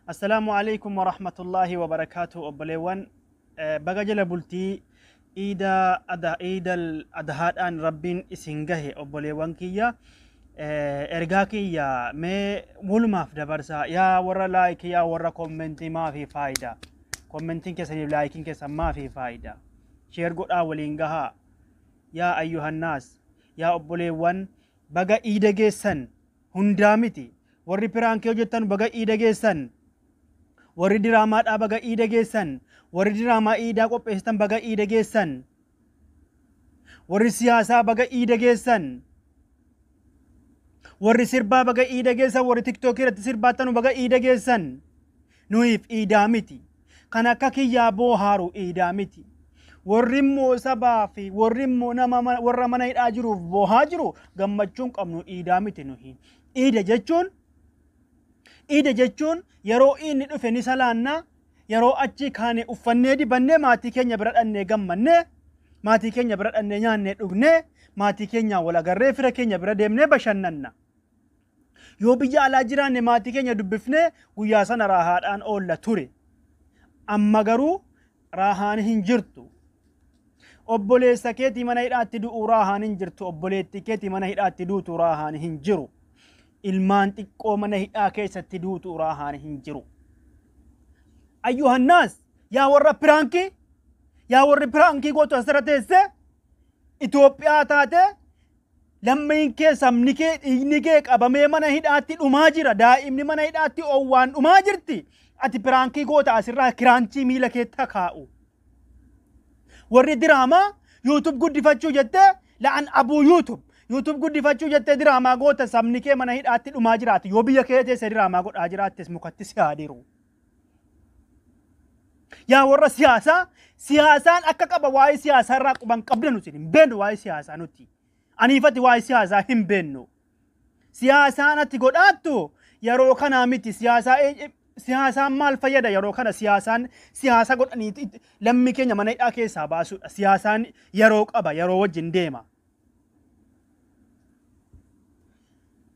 Assalaamu alaikum warahmatullaahi wabarakaatu. Obboleewwan, baga jala bultii iida iidal adhaadhaan Rabbiin isin gahe. Obboleewwan kiyya, ergaa kiyya mee walumaaf dabarsaa. Yaa warra like, yaa warra comment, maafi faayidaa commentiin keessaniif likeiin keessan? Maafi faayidaa? Share godhaa, waliin gahaa. Yaa ayyuhannaas, yaa obboleewwan, baga iida geessan. Hundaa miti, warri prank hojjettan baga iida geessan, warri diraamaadhaa baga iida geessan, warri diraamaa iidaa qopheessitan baga iida geessan, warri siyaasaa baga iida geessan, warri sirbaa baga iida geessan, warri TikTokii irratti sirbaattanu baga iida geessan. Nuyiif iidaa miti. Kan akka kiyyaa boohaaru iidaa miti. Warri immoo sabaa fi warri immoo nama warra mana hidhaa jiruuf boohaa jiru gammachuun qabnu iidaa miti nuyi. Iida jechuun yeroo inni dhufe ni salaannaa, yeroo achi kaane uffannee, dibannee, maatii keenya bira dhannee, gammannee, maatii keenya bira dhannee, nyaannee, dhugnee, maatii keenya wal agarree, fira keenya bira deemnee bashannanna. Yoo biyya alaa jiraanne maatii keenya dubbifnee guyyaa sana raahaadhaan oolla ture. Amma garuu raahaan hin jirtu. Obboleessa keetii mana hidhaatti du'uu raahaan hin jirtu. Obboleettii keetii mana hidhaatti duutu raahaan hin jiru. Ilmaan xiqqoo mana hidhaa keessatti duutu raahaan hin jiru. Ayyuhannaas, yaa warra prank, yaa warri prank gootu, asirra teessee Itoophiyaa taate, lammiin kee, sabni kee, dhiigni kee qabamee mana hidhaatti dhumaa jira. Daa'imni mana hidhaatti owwaan dhumaa jirti. Ati prank goota asirraa kiraanchii miila keetta kaa'u. Warri diraamaa YouTube guddifachuu jettee, la'an abuu YouTube. YouTube guddifachuu jettee diraamaa goota, sabni kee mana hidhaatti dhumaa jiraati. Yoo biyya kee teessee diraamaa godhaa jiraattes mukatti si haadiru. Yaa warra siyaasaa, siyaasaan akka qaba waa'ee siyaasaa irraa quban qabda, nuti hin beennu waa'ee siyaasaa nuti. Aniifati waa'ee siyaasaa hin beennu. Siyaasaan ati godhaattu yeroo kanaa miti. Siyaasaa, siyaasaan maal fayyada yeroo kana? Siyaasaan siyaasa godhanii lammii keenya mana hidhaa keessaa baasuudha. Siyaasaan yeroo qaba, yeroo wajjin deema.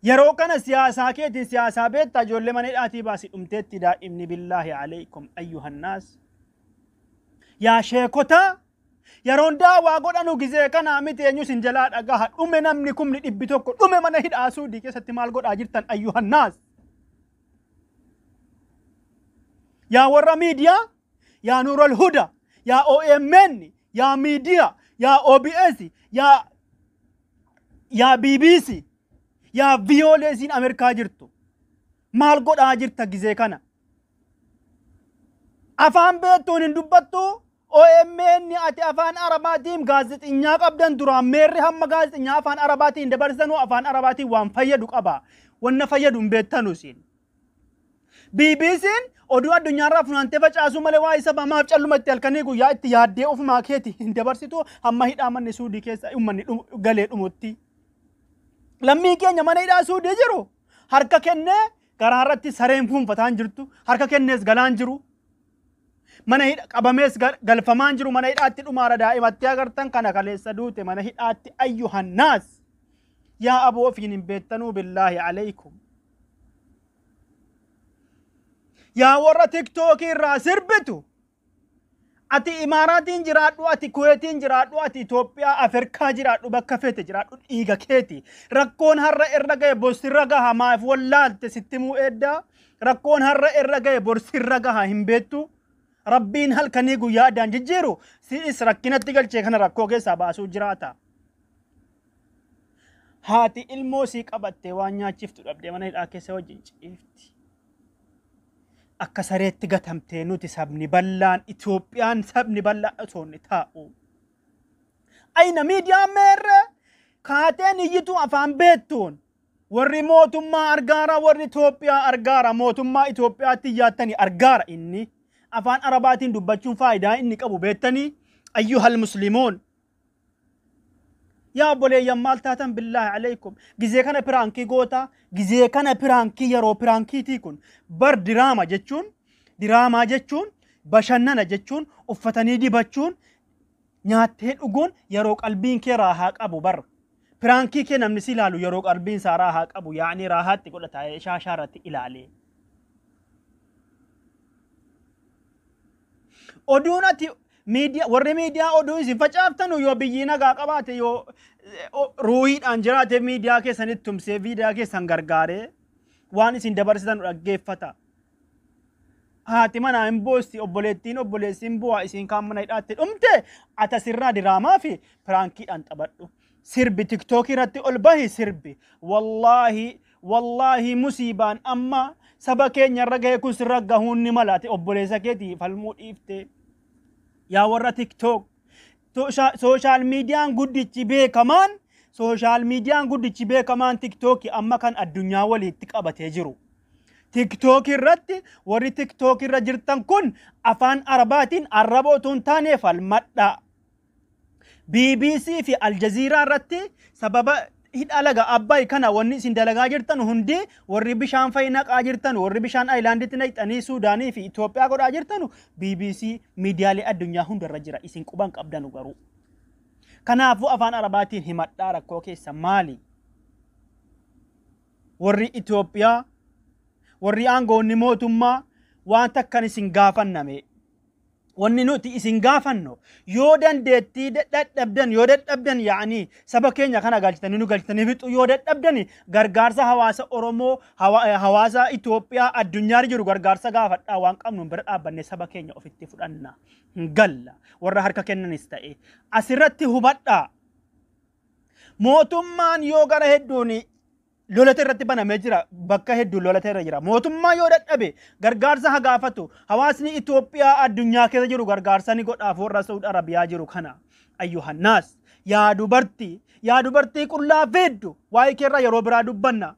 Yeroo kana siyaasaa keetiin siyaasaa beektaa ijoollee mana hidhaatii baasi, dhumteetti daa'imni. Billaahi alaykum, ayyuhannaas. Yaa sheekotaa, yeroon daawaa godhanu gizee kanaa miti. Eenyus hin jalaa dhagaha. Dhume namni 100,000 dhume mana hidhaa Suudii keessatti. Maal godhaa jirtan, ayyuhannaas? Yaa warra miidiyaa, yaa Nuural Huda, yaa OMN, yaa miidiyaa, yaa OBS, yaa BBC, yaa VOLeesiin Ameerikaa jirtu, maal godhaa jirta gizee kana? Afaan beektuun hin dubbattu. OMN, ati afaan Arabaatiin gaazexinyaa qabdan duraan meerri hamma gaazexinyaa afaan Arabaatiin dabarsanuu afaan Arabaatiin waan fayyadu qaba. Wanna fayyadu hin beektanu isin. BBC'n oduu addunyaarraa funaantee facaasuu malee waa isa maaf calluma itti halkanii guyyaa itti yaaddee ofumaa keeti hin dabarsitu hamma hidhaa manni Suudii keessa uummanni galee dhumutti? Lammii keenya mana hidhaa Suudii jiru harka kennee garaa irratti sareen fuunfataan jirtu, harka kennees galaan jiru. Mana hidha qabamees galfamaan jiru, mana hidhaatti dhumaara. Daa'imatti agartan kana kaleessa duute mana hidhaatti. Ayyuhannaas, yaa aboo, ofiin hin beektanuu? Billaahi alaykum. Yaa warra TikTokii irraa sirbitu, ati Imaaraatiin jiraadhu, ati Kuweetiin jiraadhu, ati Itoophiyaa, Afrikaa jiraadhu, bakka feete jiraadhu, dhiiga keeti. Rakkoon har'a irra gahe borsirra gaha. Maaf wallaalte? Sitti muu eeddaa. Rakkoon har'a irra gahe borsirra gaha, hin beektu. Rabbiin halkanii guyyaa addaan jijjiiru si'is rakkinatti galchee kana rakkoo keessaa baasuu jiraata. Haati ilmoo sii qabattee waan nyaachiftu dhabdee mana hidhaa keessa wajjin ciifti. Akka sareetti gatamtee nuti sabni bal'aan Itoophiyaan sabni bal'aan osoo inni taa'u. Ayina miidiyaan meerre kaateen iyyitu afaan beektuun? Warri mootummaa argaara, warri Itoophiyaa argaara, mootummaa Itoophiyaatti iyyaattanii argaara. Inni afaan Arabaatiin dubbachuun faayidaa inni qabu beektanii, ayyuhal musliimoon. Yaa obboleeyyan, maal taatan? Billaahi alaykum, gizee kana prank goota? Gizee kana prank, yeroo prankiitii kun bar. Diraama jechuun, diraamaa jechuun, bashannana jechuun, uffatanii dibachuun, nyaattee dhuguun yeroo qalbiin kee raahaa qabu bar. Prank kee namni si ilaalu yeroo qalbiin isaa raahaa qabu, yaa'anii raahaatti godhata shaashaa irratti ilaalee. Oduun ati miidiyaa warri miidiyaa oduu isin facaaftanu yoo biyyi nagaa qabaate, yoo ruuhiidhaan jiraate, miidiyaa keessanitti tumsee miidiyaa keessan gargaaree waan isin dabarsitan dhaggeeffata. Haati manaa hin boosti, obboleettiin obboleessi bu'aa isin kaan mana hidhaatti dhumte, ati asirraa diraamaa fi prankiidhaan taphadhu. Sirbi TikTokii irratti ol bahi sirbi. Wallaahi wallaahi, musiibaan amma saba keenya irra gahe kun sirra gahuun ni mala, ati obboleessa keetii falmuu dhiifte. Yaa warra TikTok, social miidiyaan guddichi beekamaan, social miidiyaan guddichi beekamaan TikTokii amma kan addunyaa walitti qabatee jiru. TikTok irratti, warri TikTok irra jirtan kun afaan Arabaatiin arraba otoo hin taane falmadha. BBC fi Aljazeeraa irratti sababa hidha laga Abbaay kana wanni isin dalagaa jirtan hundi, warri bishaan fa'i naqaa jirtan, warri bishaan aayilaanditti naqxanii Suudaanii fi Itoophiyaa godhaa jirtan, BBC miidiyaalee addunyaa hundarra jira, isin quban qabdanu garuu. Kanaafuu afaan Arabaatiin himadhaa rakkoo keessa maali? Warri Itoophiyaa, warri aangoonni mootummaa, waan takkan isin gaafanname. Wanni nuti isin gaafannu, yoo dandeettii dadhabdan, yoo dadhabdan, yaa'anii saba keenya kana galchitanii nu galchitanii fixu yoo dadhabdan, gargaarsa hawaasa Oromoo, hawaasa Itoophiyaa addunyaa jiru gargaarsa gaafadhaa. Waan qabnu bira dhaabbannee saba keenya ofitti fudhanna hin galla. Warra harka kennanis ta'e asirratti hubadhaa. Mootummaan yoo gara hedduun lolata irratti banamee jira, bakka hedduu lolata irra jira. Mootummaa yoo dadhabe gargaarsa haa gaafatu. Hawaasni Itoophiyaa addunyaa keessa jiru gargaarsa ni godhaaf warra Saudi Arabiyaa jiru kana. Ayyuhannaas, yaa dubartii, yaa dubartii qullaa feeddu, waa'ee keerraa yeroo biraa dubbanna.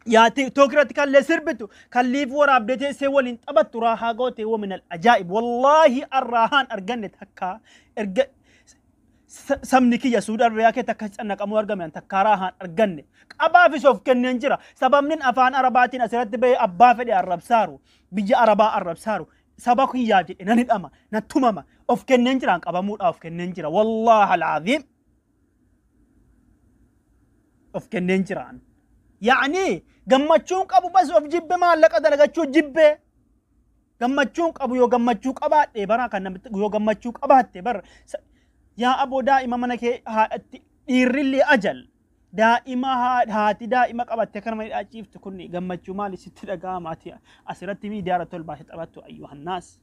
Yaa TikTok irratti kallee sirbitu, kan live waraabdee teessee waliin taphattu, raahaa goote. Wa minal ajaa'ib, wallaahi arraahaan arganne takka erga sabni kiyya Suudi Arabiyaa keessa akka cannaqamuu argame takka raahaan arganne. Qabaafis of kenneen jira. Sababni afaan Arabaatiin asirratti bahee abbaa fedhe arrabsaaru, biyya Arabaa arrabsaaru, saba kiyyaa jedhe nan hidhama, nan tumama. Of kenneen jiraan, qabamuudhaa of kenneen jira. Wallaahi alaaziim, of kenneen jiraan. Yaa'ni gammachuun qabu, bas of jibbe, maallaqa dalagachuu jibbe. Gammachuun qabu, yoo gammachuu qabaadhe bara kan namitti yoo gammachuu qabaatte bara, yaa aboo, daa'ima mana kee haadhatti dhiirrillee ajal daa'ima haati daa'ima qabatte kana mana hidhaa kun gammachuu maali sitti dhaga'ama? Ati asirratti miidiyaa irratti ol baasee taphattu. Ayyuhannaas,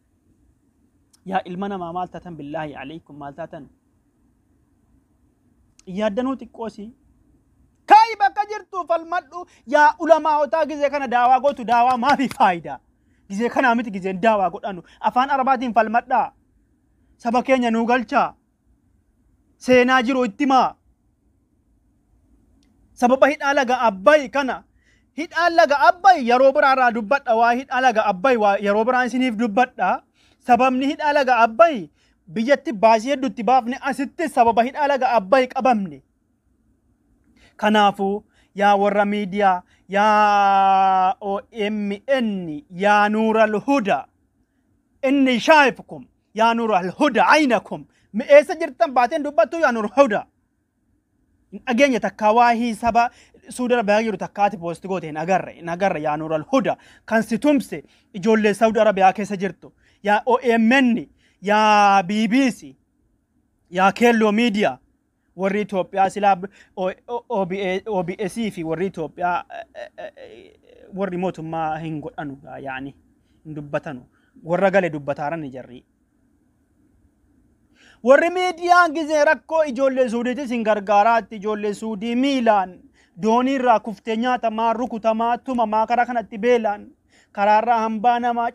yaa ilma namaa, maal taatan? Billaahi alaykum, maal taatan? Yaaddanuu xiqqoosi kaayi bakka jirtu falmadhu. Yaa ulamaawotaa, gizee kana daawaa gootu, daawaa maafi faayidaa? Gizee kanaa miti gizeen daawaa godhanu. Afaan Arabaatiin falmadhaa, saba keenya nuu galchaa, seenaa jiru itti himaa. Sababa hidhaa laga Abbay kana, hidhaan laga Abbay yeroo biraarraa dubbadha. Waa hidhaa laga Abbay waa yeroo biraan isiniif dubbadha. Sababni hidhaa laga Abbay biyyatti baasii hedduutti baafne, asitti sababa hidhaa laga Abbay qabamne. Kanaafuu yaa warra miidiyaa, yaa OMN, yaa Nuural Huda, inni shaayifkum, yaa Nuural Huda, aynakum, eessa jirtan? Baateen dubbattu, yaa Nuural Huda. Dhageenya takkaa waahii saba Suudi Arabiyaa jiru takkaati post goote hin agarre, hin agarre. Yaa Nuural Huda, kan si tumse ijoollee Saudi Arabiyaa keessa jirtu, yaa OMN, yaa BBC, yaa Keelloo Miidiyaa, warri Itoophiyaa silaa OBS fi warri Itoophiyaa, warri mootummaa hin godhanu, yaani hin dubbatanu, warra gale dubbataaran jarri. Warri miidiyaan gizee rakkoo ijoollee Suudiitis hin gargaaraatti. Ijoollee Suudii miilaan doonii irraa kuftee nyaatamaa, rukutamaa, tumamaa, karaa kanatti beelaan karaarraa hambaa namaa,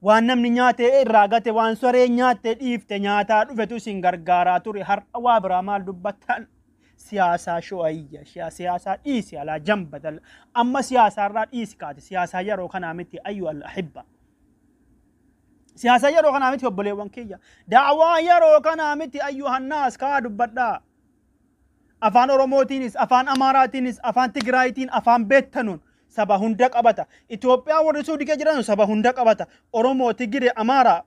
waan namni nyaatee irraa gate, waan saree nyaattee dhiifte nyaataa dhufetu isin gargaaraa ture. Har'a waa biraa maal dubbattan? Siyaasaa sho'ayya, siyaasaa dhiisi alaa jambadal, amma siyaasaarraa dhiisi kaate. Siyaasaa yeroo kanaa miti, ayyu al ahibba. Siyaasa yeroo kanaa miti, obboleewwan kiyya. Daawaa yeroo kanaa miti, ayyuhannaas, kaa dubbadhaa. Afaan Oromootiinis, afaan Amaaraatiinis, afaan Tigraayitiin, afaan beettanuun saba hunda qabata. Itoophiyaa warri Suudii keessa jiran saba hunda qabata. Oromoo, Tigiree, Amaaraa,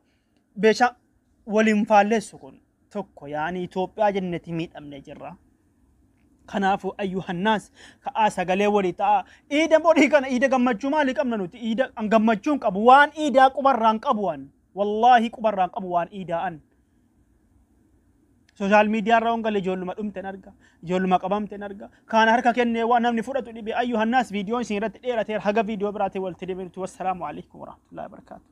Beeshaa waliin faalleessu kun tokko, yaani Itoophiyaa jenneti miidhamne jirra. Kanaafuu ayyuhannaas, ka'aa sagalee walii ta'a. Iida borii kana iida gammachuu maalii qabna nuti? Iida gammachuun qabu, waan iidaa qubarraan qabu waan. Wallaahi qubarraan qabu waan iidaa'an. Social media irra hongalle ijoolluma dhumten arga. Ijoolluma qabamten arga. Kaan harka kennee waan namni fudhatu dhibe. Ayyuhannaas, viidiyoon isin irratti dheerateera. Haga viidiyoo biraatiin walitti deebinutti, wassalaamu alaikum warahmatullahi wabarakaatu.